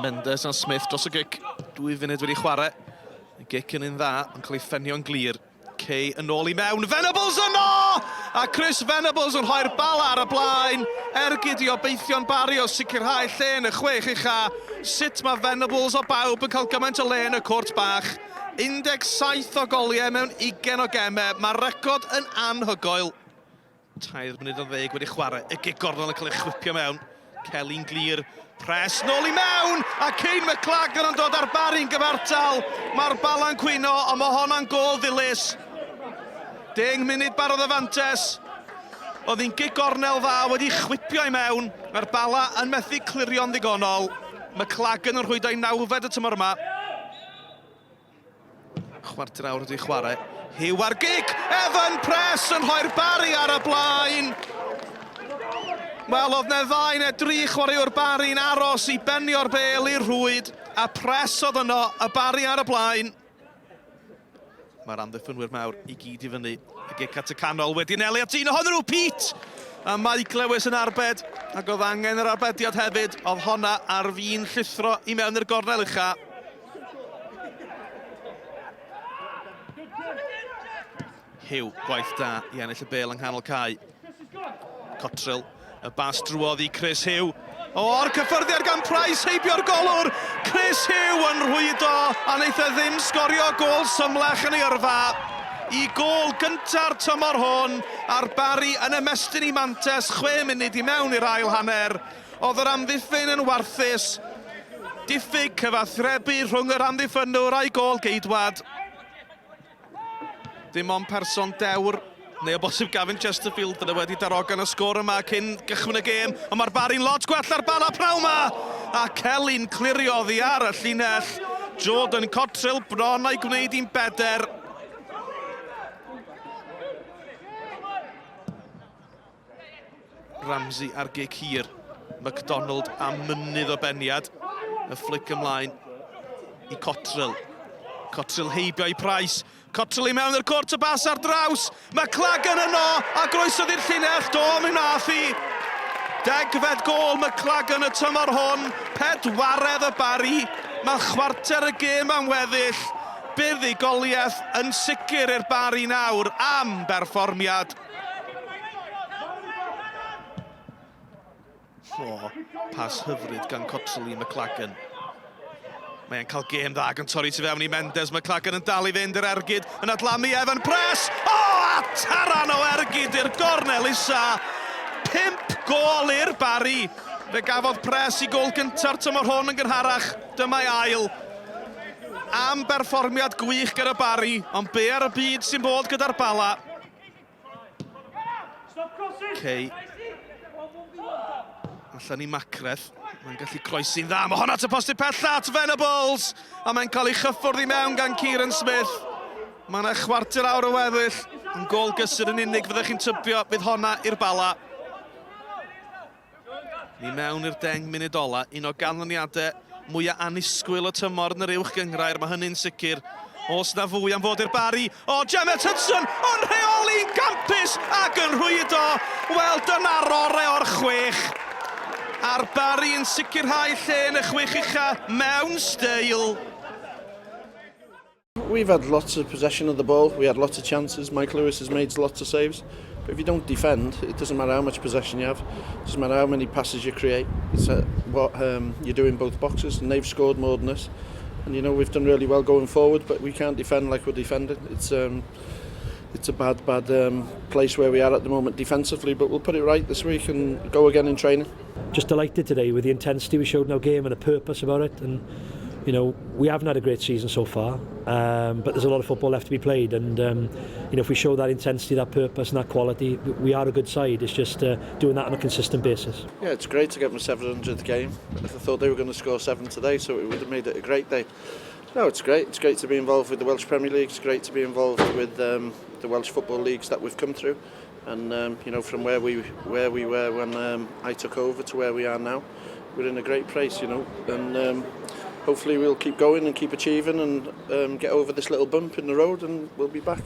Mendes a Smith dros y gic. Dwy funud wedi chwarae. Y gic yn un dda, yn cael ei ffenio'n glir. Kay yn ôl i mewn. Venables yno! A Chris Venables yn rhoi'r bala ar y blaen. Ergyd i obeithion Barry o sicrhau lle yn y chwech ucha. Sut mae Venables o bawb yn cael gymaint o le yn y cwrt bach? 17 o goliau mewn 20 o gemau. Mae'r record yn anhygoel. Tair munud o ddeg wedi chwarae. Y gic gornel yn cael ei chwipio mewn. Kelly'n glir. Press nôl i mewn! A Kane McLagan yn dod ar Barry'n gyfartal. Mae'r bala'n cwyno, ond mae honna'n gôl ddilys. Deng munud barodd y fantes. Oedd hi'n gic gornel dda wedi chwipio i mewn. Mae'r bala yn methu clirio'n ddigonol. McLagan yn rhwydo i nawfed y tymor yma. Chwarter awr wedi chwarae. Huw ar gic! Evan Press yn rhoi'r Barry ar y blaen! Wel, oedd 'na ddau neu dri chwaraewr Barry'n aros i benio'r bêl i'r rhwyd, a Press oedd yno, y Barry ar y blaen. Mae'r amddiffynwyr mawr i gyd i fyny. Y gic at y canol wedi anelu at un ohonyn nhw, Pete! A Mike Lewis yn arbed, ac oedd angen yr arbediad hefyd, oedd honna ar fin llithro i mewn i'r gornel ucha. Hugh, gwaith da i ennill y bêl yng nghanol cae. Cotterill, y bas drwodd i Chris Hugh. O'r cyffyrddiad gan Price heibio'r golwr! Chris Hugh yn rhwydo, a wnaeth e ddim sgorio gôl symlach yn ei yrfa. I gôl gynta'r tymor hwn, a'r Barri yn ymestyn i mantes chwe munud i mewn i'r ail hanner. Oedd yr amddiffyn yn warthus. Diffyg cyfathrebu rhwng yr amddiffynnwr a'i gôl-geidwad. Dim ond person dewr, neu o bosib Gavin Chesterfield, fydde wedi darogan y sgôr yma cyn gychwyn y gêm, ond mae'r Barri'n lot gwell ar Bala pnawn 'ma! A Kelly'n clirio oddi ar y llinell. Jordan Cotterill bron a'i gwneud hi'n beder. Ramsey ar gic hir. McDonald a mynydd o beniad. Y fflic ymlaen i Cotterill. Cotterill heibio i Price. Cotterill i mewn i'r cwrt, y bas ar draws. McLagan yno a groesodd i'r llinell. Do, mi wnaeth hi. Degfed gôl McLagan y tymor hwn. Pedwaredd y Barri. Mae chwarter y gêm am weddill. Buddugoliaeth yn sicr i'r Barri nawr am berfformiad. O, pas hyfryd gan Cotterill i McLagan. Mae'n cael gêm dda ac yn torri tu fewn i Mendes. McLagan yn dal i fynd yr ergyd, yn adlamu Evan Press! O, a taran o ergyd i'r gornel isa! Pump gôl i'r Barri. Fe gafodd Press i gôl gynta'r tymor hwn yn gynharach. Dyma'i ail. Am berfformiad gwych gyda Barri, ond be ar y byd sy'n bod gyda'r Bala? Kay. Allan i Macreth. Mae'n gallu croesi'n dda. Mae honna at y postyn pella at Venables. A mae'n cael ei chyffwrdd i mewn gan Kieran Smith. Mae yna chwarter awr o weddill. Yn gol gysur yn unig fyddech chi'n tybio bydd honna i'r Bala. Ni mewn i'r 10 munud ola, un o ganlyniadau mwyaf annisgwyl y tymor yn yr uwch gynghrair, mae hynny'n sicr. Os na fwy am fod i'r Barri. O, Jemmet Hudson yn rheoli'n gampus ac yn rhwydo. Wel, dyna'r orau o'r chwech. A'r Barri yn sicrhau lle yn y chwech ucha mewn steil. We've had lots of possession of the ball, we had lots of chances, Mike Lewis has made lots of saves. But if you don't defend, it doesn't matter how much possession you have, it doesn't matter how many passes you create. It's what you do in both boxes, and they've scored more than us. And you know, we've done really well going forward, but we can't defend like we're defending. It's it's a bad, bad place where we are at the moment defensively, but we'll put it right this week and go again in training. Just delighted today with the intensity we showed in our game and the purpose about it. And you know, we haven't had a great season so far, but there's a lot of football left to be played. And, you know, if we show that intensity, that purpose and that quality, we are a good side. It's just doing that on a consistent basis. Yeah, it's great to get my 700th game. I thought they were going to score seven today, so it would have made it a great day. No, it's great. It's great to be involved with the Welsh Premier League. It's great to be involved with the Welsh Football Leagues that we've come through. And, you know, from where we, where we were when I took over to where we are now, we're in a great place, you know. And hopefully we'll keep going and keep achieving and get over this little bump in the road and we'll be back.